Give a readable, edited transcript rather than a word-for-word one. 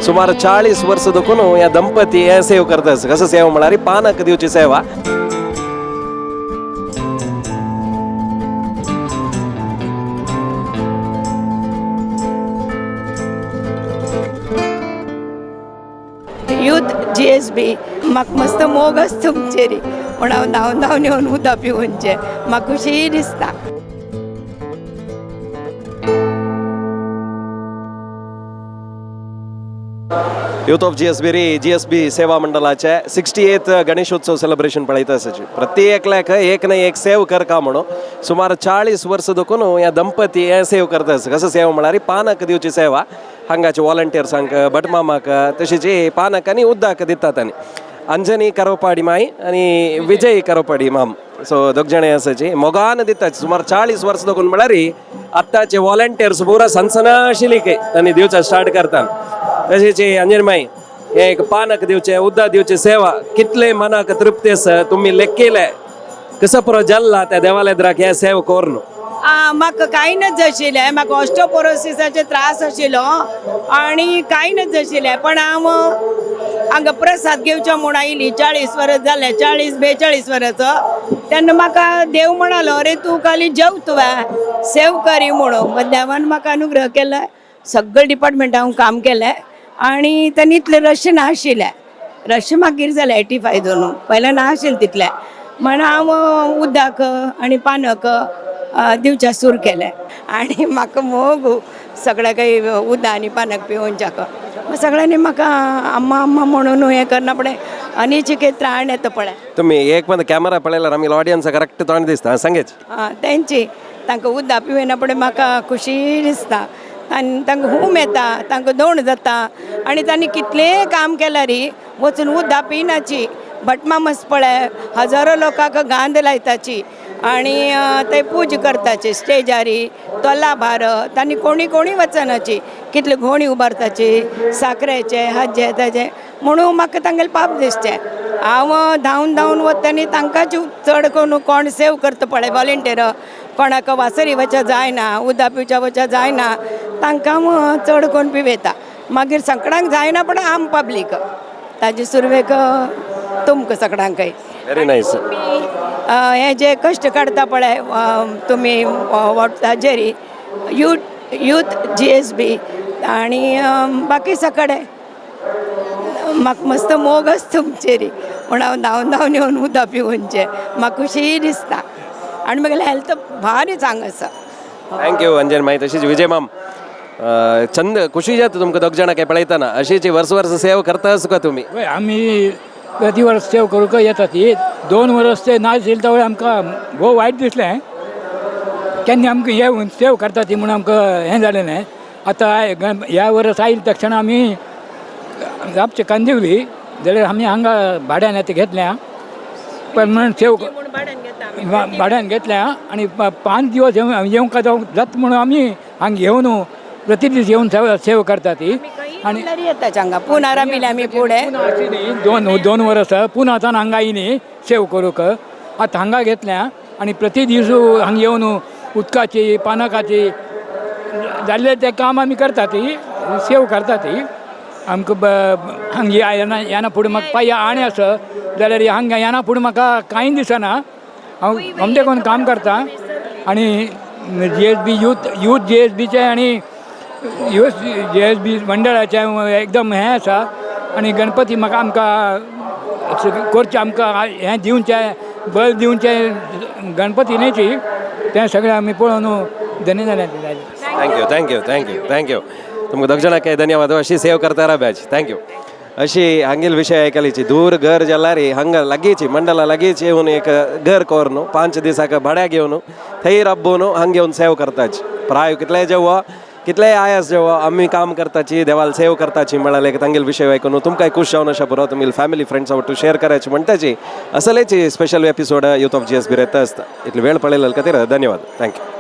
सुमार 40 वर्सां देखून ह्या दंपती हे सेव करता आसा. कसो सेवा म्हळ्यार पानाक दिवची सेवा. यूथ GSB म्हाका मस्त मोग आसा तुमचेर म्हूण हांव धांवन धांवन येवन उदक पिवनचें म्हाका खुशी दिसता. यूथ ऑफ GSB री GSB सेवा मंडळाचे 68th Ganeshotsav celebration पळयता आसाची. प्रत्येकल्याक एक ना एक सेव करका म्हणून सुमार 40 वर्सां देखून ह्या दंपती हे सेव करता आसा. कसो सेवा म्हळ्यार पानाक दिवची सेवा. हांगाचे वॉलंटियर्सांक, भटमामाक, तशीच पानाक आनी उदक दितात. आनी अंजनी करोपाडी माई आनी विजय करोपाडी माम, सो दोग जाणां आसाची मोगान दितात सुमार 40 वर्सां देखून. म्हळ्यार आत्ताचे वॉलंटियर्स पुरा सनसनाशिल्ली तांणी दिवचा स्टार्ट करतात. तशेंच अंजनी माई, हे एक पानाक दिवचे उदक दिवचे सेवा कितले मनाक तृप्ती आसा. तुमी लेखिले कसो पुरो जल्ला त्या देवालेद्राक हे सेव करून? म्हाका कांय नज आशिल्लें, म्हाका ऑस्टोपोरोसिसाचे त्रास आशिल्लो आनी कांय नज आशिल्लें, पण हांव हांगा प्रसाद घेवचो म्हूण आयली. 40 वर्स जालें, 40 42 वर्साचो तेन्ना म्हाका देव म्हणालो, अरे तूं खाली जेव तुवें सेव करी म्हणून. देवान म्हाका अनुग्रह केला. सगळे डिपार्टमेंटान हांव काम केलें आनी तेन्ना इतलें रश नाशिल्लें. रश मागीर जालें 85 दोनू, पयलें नाशिल्लें तितलें. म्हण हांव उदक आनी पानक दिवच्या सूर केलें आनी म्हाका मोग सगळ्या काही उदक आनी पानक पिवोवच्याक. सगळ्यांनी म्हाका अम्मा अम्मा म्हणून हें करना पळय आनी चिके त्राण येता पळय. तुम्ही एक पण कॅमेरा पळयल्यार आमी ऑडियन्स करेक्ट तोंड दिसता सांगेच. तेंची तांकां उदक पिवयना पळय म्हाका खुशी दिसता आनी तांकां हूम येता, तांकां दोण जाता आनी तांणी कितलेंय काम केल्यार वचून उदक पिनाची. भटमामस पळय हजारो लोकांक गांध लायताची आनी ते पूज करताची स्टेजारी तोला भार तांणी कोणी कोणी वचनाची, कितले घोणी उबारताची साकऱ्याचे हाजे ताजे म्हणून म्हाका तांगेले पाप दिसचें. हांव धांवन धांवन वता आनी तांकांच चड करून कोण सेव करता पळय वॉलंटियर, कोणाक वासरी वचो जायना, उदक पिवच्या वचो जायना, तांकां चड करून पिवयता. मागीर सगळ्यांक जायना पण आम पब्लीक ताजे सुरवेक तुमकां सगळ्यांकय व्हेरी नायस. तुमी हे जे कश्ट काडटा पळय तुमी ताजेर यूथ GSB आनी बाकी सगळे म्हाका मस्त मोग आसा तुमचेर म्हूण हांव धांवन धांवन येवन उदक पिवनचें म्हाका खुशी दिसता आनी म्हगेलें हेल्थ भारी चांग आसा. Thank you Anjan माई. तशीच विजय माम, चंद खुशी जाता तुमकां दोग जाणां काय पळयतना. अशीच वर्स वर्स सेव करता का तुमी? वय, आमी प्रति वर्स सेव करूंक येता. ती 2 वर्स ते ना आशिल्ले तेवळे आमकां भोव वायट दिसलें. केन्ना आमकां हे सेव करता ती म्हूण आमकां हें जालें न्हय. आतां ह्या वर्स आयले तक्षण आमी आमचे कांदिवली जाल्यार आमी हांगा भाड्यान आतां घेतल्या परमनंट सेव भाड्यान घेतल्या आनी 5 दिवस येवंक जाता म्हणून आमी हांगा घेवन प्रति दीस येवन सेव करता ती. आनी येता हांगा पुनारा बिले आमी फुडें पुना आशिल्ली 2 वर्सां पुना आतां हांगा आयली सेव करूंक. आतां हांगा घेतल्या आनी प्रति दीस हांगा येवन उदकाची पानकाची जाल्लें तें काम आमी करता ती सेव करता ती. आमकां हांगा येना येना फुडें म्हाका पांय आणे आसा जाल्यार हांगा येना फुडें म्हाका कांय दिसना. हांव अमकें करून काम करता आनी GSB youth GSBचें आनी यूथ GSB मंडळाचें एकदम हें आसा. आनी गणपती म्हाका आमकां करचें, आमकां हें दिवचें, बळ दिवचें गणपती न्हय, तें सगळें आमी पळोवन धन्य जालें. Thank you thank you thank you thank you. तुमकां दोग जाणांक धन्यवाद. अशी सेव करता राब्याची. Thank you. अशी हांगेल विशय आयकलीची दूर घर जाल्यार हांगा लागींची मंडला लागींच येवन एक घर करून 5 दिसाक भाड्याक घेवन थंय राबोवन हांगा येवन सेव करताची. प्राय कितलेय जेवो कितलेय आयास जेवो आमी काम करताची, देवाल सेव करताची म्हळ्यार एक तांगेल विशय आयकून तुमकां खूश जावन अशें बरो तुमी फॅमिली फ्रेंड्सा वट्टू शेअर करायची म्हणटाची. असलेची special episode youth of GSB येता आसता. इतली वेळ पळयलें खातीर धन्यवाद. Thank you.